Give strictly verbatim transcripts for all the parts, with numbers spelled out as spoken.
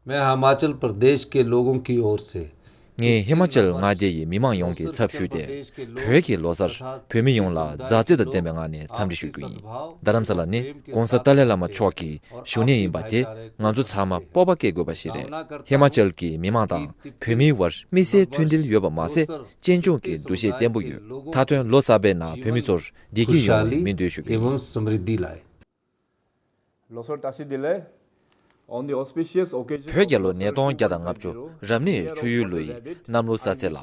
मैं हिमाचल प्रदेश के लोगों की ओर से ངས་ཧི་མ་ཅལ་མངའ་སྡེ་ཡི་མི་མང་ཡོངས་ཀྱི་ཚབ་ཞུས་ཏེ། བོད་ཀྱི་ལོ་གསར་བོད་མི་ཡོངས་ལ་མཛའ་བརྩེ་དང་ལྡན་པའི་ངང་ནས་འཚམས་འདྲི་ཞུ་རྒྱུ་ཡིན། རྡ་རམ་ས་ལ་ནི་༧གོང་ས་ཏཱ་ལའི་བླ་མ་མཆོག་གི་བཞུགས་གནས་ཡིན་པ་དེ་ང་ཚོ་ཚང་མ་སྤོབས་པ་སྐྱེ་དགོས་པ་ཞིག་རེད། ཧི་མ་ཅལ་གྱི་མི་མང་དང་བོད་མིའི་བར་དམིགས་བསལ་མཐུན་སྒྲིལ་ཡོད་པ་མ་ཟད། གཅེན་གཅུང་གི་འདུ་ཤེས་བརྟན་པོ་ཡོད། མཐའ་དོན་ལོ་གསར་པའི་ནང་བོད་མི་ཚོར་བདེ་སྐྱིད་ཡོང་བའི་སྨོན་འདུན་ཞུ་རྒྱུ་ཡིན། ལོ་གསར་བཀྲ་ཤིས་བདེ་ལེགས། On the auspicious occasion བོད་རྒྱལ་ལོ་ཉིས་སྟོང་བརྒྱ་དང་ལྔ་བཅུ་རབ་གནས་ཆུ་ཡོས་ལོའི་གནམ་ལོ་གསར་ཚེས་ལ།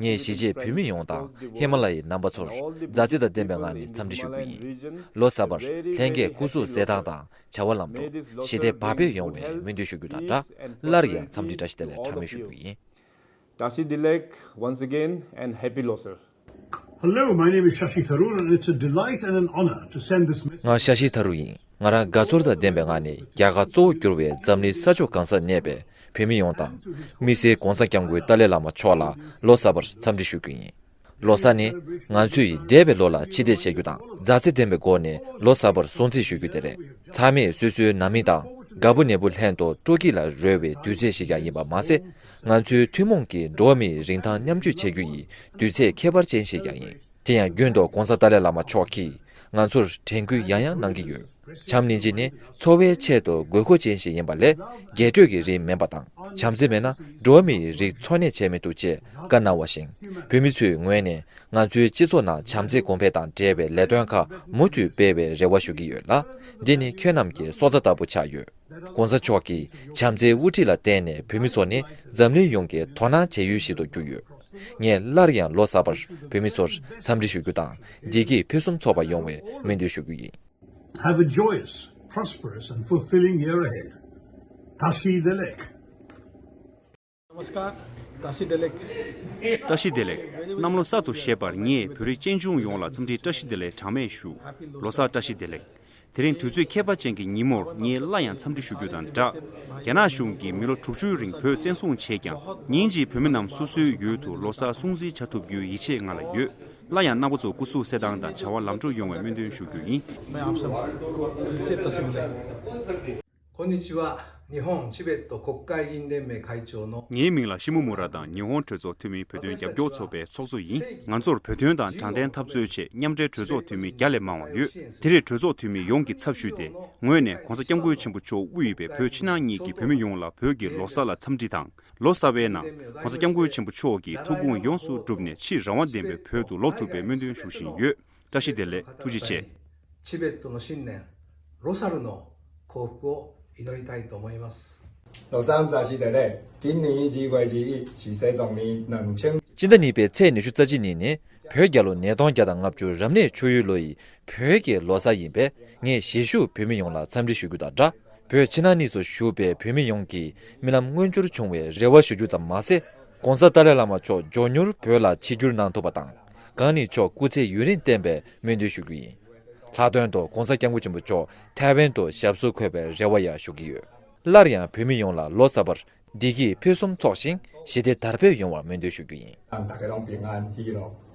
ངས་གཞིས་བྱེས་བོད་མི་ཡོངས་དང་ཧི་མ་ལ་ཡའི་རྣམ་པ་ཚོར་མཛའ་བརྩེ་དང་ལྡན་པའི་ངང་ནས་འཚམས་འདྲི་ཞུ་རྒྱུ་ཡིན། ལོ་གསར་པར་ལྷན་རྒྱས་སྐུ་གཟུགས་གསལ་ཐང་དང་བྱ་བ་ལམ་འགྲོ་ཞི་བདེ་བག་ཕེབས་ཡོང་བའི་སྨོན་འདུན་ཞུ་རྒྱུ་དང་སྦྲགས། སླར་ཡང་འཚམས་འདྲི་བཀྲ་ཤིས་བདེ་ལེགས་གྲངས་མེད་ཞུ་རྒྱུ་ཡིན། བཀྲ་ཤིས་བདེ་ལེགས། Once again, and happy Losar. Hello, my name is Shashi Tharoor, and it's a delight and an honor to send this message. ང་ཤ་ཤི་ཐ་རུ་ཡིན། ང་རང་དགའ་ཚོར་དང་ལྡན་པའི་ངང་ནས་རྒྱ་གར་གཙོ་བོར་གྱུར་པའི་འཛམ་གླིང་ས་ཕྱོགས་གང་སར་གནས་པའི་བོད་མི་ཡོངས་དང་། དམིགས་བསལ་༧གོང་ས་༧སྐྱབས་མགོན་ཏཱ་ལའི་བླ་མ་མཆོག་ལ་ལོ་གསར་པར་འཚམས་འདྲི་ཞུ་རྒྱུ་ཡིན། ལོ་གསར་ནི་ང་ཚོས་འདས་པའི་ལོ་ལ་ཕྱིར་བལྟས་བྱེད་རྒྱུ་དང་། མཛའ་བརྩེ་ལྡན་པའི་སྒོ་ནས་ལོ་གསར་པར་སྲུང་བརྩི་ཞུ་རྒྱུ་དེ་རེད། ཚང་མས་སོ་སོའི་ནང་མི་དང་དགའ་པོ་ནད་པོ་ལྷན་དུ་སྤྲོ་སྐྱིད་ལ་རོལ་བའི་དུས་ཚོད་ཞིག་ཀྱང་ཡིན་པ་མ་ཟད། ང་ཚོའི་ཐུན་མོང་གི་འགྲོ་བ་མིའི་རིན་ཐང་མཉམ་སྤྱོད་བྱེད་རྒྱུ་ཡི་དུས་ཚོད་ཁྱད་པར་ཅན་ཞིག་ཀྱང་ཡིན། དེ་ཡང་རྒྱུན་དུ་༧གོང་ས་ཏཱ་ལའི་བླ་མ་མཆོག་གིས་ང་ཚོར་དྲན་སྐུལ་ཡང་ཡང་གནང་གི་ཡོད། བྱམས་སྙིང་རྗེ་ནི་འཚོ་བའི་ཆེད་དུ་དགོས་མཁོ་ཅན་ཞིག་ཡིན་པ་ལས་རྒྱས་སྤྲོས་ཀྱི་རིགས་མིན་པ་དང་། བྱམས་བརྩེ་མེད་ན་འགྲོ་བ་མིའི་རིགས་འཚོ་གནས་བྱེད་མི་ཐུབ་ཅེས་བཀའ་གནང་བ་བཞིན། བོད་མི་ཚོའི་ངོས་ནས་ང་ཚོའི་སྤྱི་ཚོགས་ནང་བྱམས་བརྩེ་གོང་འཕེལ་དང་འབྲེལ་བའི་ལས་དོན་ཁག་མུ་མཐུད་སྤེལ་བའི་རེ་བ་ཞུ་གི་ཡོད་ལ། འདི་ནི་ཁྱོད་རྣམས་ཀྱི་སྲོག་རྩ་ལྟ་བུ་ཆགས་ཡོད། ༧གོང་ས་མཆོག་གིས་བྱམས་བརྩེའི་དབུ་ཁྲིད་ལ་བརྟེན་ནས་བོད་མི་ཚོ་ནི་འཛམ་གླིང་ཡོངས་ཀྱི་དོ་སྣང་བྱེད་ཡུལ་ཞིག་ཏུ་གྱུར་ཡོད། ངས་སླར་ཡང་ལོ་གསར་པར་བོད་མི་ཚོར་འཚམས་འདྲི་ཞུ་རྒྱུ་དང་། བདེ་སྐྱིད་ཕུན་སུམ་ཚོགས་པ་ཡོང་བའི་སྨོན་འདུན་ཞུ་རྒྱུ་ཡིན། Have a joyous, prosperous and fulfilling year ahead. བཀྲ་ཤིས་བདེ་ལེགས། नमस्कार, काशी डेलेक। བཀྲ་ཤིས་བདེ་ལེགས། གནམ་ལོ་གསར་དུ་བཞད་པར་ངས་བོད་རིགས་གཅེན་གཅུང་ཡོངས་ལ་འཚམས་འདྲི་བཀྲ་ཤིས་བདེ་ལེགས་གྲངས་མེད་ཞུ། ལོ་གསར་བཀྲ་ཤིས་བདེ་ལེགས། དེ་རིང་དུས་ཚོད་ཁྱད་པར་ཅན་གྱི་ཉིན་མོར་ངས་སླར་ཡང་འཚམས་འདྲི་ཞུ་རྒྱུ་དང་སྦྲགས། རྒྱ་ནག་གཞུང་གིས་མི་ལོ་དྲུག་ཅུའི་རིང་བོད་བཙན་བཟུང་བྱས་ཀྱང་། ཉིན་གཅིག་བོད་མི་རྣམས་སོ་སོའི་ཡུལ་དུ་ལོ་གསར་སྲུང་བརྩི་བྱ་ཐུབ་རྒྱུའི་ཡིད་ཆེས་ང་ལ་ཡོད། སླར་ཡང་རྣམ་པ་ཚོ་སྐུ་གཟུགས་གསལ་ཐང་དང་བྱ་བ་ལམ་འགྲོ་ཡོང་བའི་སྨོན་འདུན་ཞུ་རྒྱུ་ཡིན། मैं आप सबको फिर से तस्वीर こんにちは、日本チベット国会議員連盟会長の ངའི་མིང་ལ་ཤི་མོ་མུ་ར་དང་ཉི་ཧོང་གྲོས་ཚོགས་འཐུས་མི་བོད་དོན་རྒྱབ་སྐྱོར་ཚོགས་པའི་ཚོགས་གཙོ་ཡིན། ང་ཚོར་བོད་དོན་དང་དྲང་བདེན་འཐབ་རྩོད་ཆེད་མཉམ་འབྲེལ་གྲོས་ཚོགས་འཐུས་མི་བརྒྱ་ལས་མང་བ་ཡོད། དེ་རེས་གྲོས་ཚོགས་འཐུས་མི་ཡོངས་ཀྱི་ཚབ་ཞུས་ཏེ། ངོས་ནས་༧གོང་ས་༧སྐྱབས་མགོན་ཆེན་པོ་མཆོག་དབུས་པའི་བོད་ཕྱི་ནང་གཉིས་ཀྱི་བོད་མི་ཡོངས་ལ་བོད་ཀྱི་ལོ་གསར་ལ་འཚམས་འདྲི་དང་། ལོ་གསར་པའི་ནང་༧གོང་ས་༧སྐྱབས་མགོན་ཆེན་པོ་མཆོག་གི་ཐུགས་དགོངས་ཡོངས་སུ་གྲུབ་ནས་ཕྱིར་རང་དབང་ལྡན་པའི་བོད་དུ་ལོག་ཐུབ་པའི་སྨོན་འདུན་ཞུ་བཞིན་ཡོད། བཀྲ་ཤིས་བདེ་ལེགས། ཐུགས་རྗེ་ཆེ། チベットの新年、ロサルの幸福を祈りたいと思います。 ལོ་གསར་བཀྲ་ཤིས་བདེ་ལེགས། 今年一月一日是西藏历两千 སྤྱི་ཟླ་གཉིས་པའི་ཚེས་ཉི་ཤུ་རྩ་གཅིག་ཉིན་ནི་བོད་རྒྱལ་ལོ་ཉིས་སྟོང་བརྒྱ་དང་ལྔ་བཅུ་རབ་གནས་ཆུ་ཡོས་ལོ་ཡི་བོད་ཀྱི་ལོ་གསར་ཡིན་པས། ངས་གཞིས་བཞུགས་བོད་མི་ཡོངས་ལ་འཚམས་འདྲི་ཞུ་རྒྱུ་དང་སྦྲགས། བོད་ཕྱི་ནང་གཉིས་སུ་བཞུགས་པའི་བོད་མི་ཡོངས་ཀྱི་རྨི་ལམ་མངོན་འགྱུར་བྱུང་བའི་རེ་བ་ཞུ་རྒྱུ་ཙམ་མ་ཟད། ༧གོང་ས་ཏཱ་ལའི་བླ་མ་མཆོག་མགྱོགས་མྱུར་བོད་ལ་ཆིབས་བསྒྱུར་གནང་ཐུབ་པ་དང་། གང་ཉིད་མཆོག་སྐུ་ཚེ་ཡུན་རིང་བརྟན་པའི་སྨོན་འདུན་ཞུ་རྒྱུ་ཡིན། ལྷག་དོན་དུ་༧གོང་ས་༧སྐྱབས་མགོན་ཆེན་པོ་མཆོག་ཐའེ་ཝན་དུ་ཞབས་སོར་འཁོད་པའི་རེ་བ་ཡང་ཞུ་གི་ཡོད། སླར་ཡང་བོད་མི་ཡོངས་ལ་ལོ་གསར་པར་བདེ་སྐྱིད་ཕུན་སུམ་ཚོགས་ཤིང་ཞི་བདེ་དར་སྤེལ་ཡོང་བར་སྨོན་འདུན་ཞུ་རྒྱུ་ཡིན། 大家拢平安喜乐。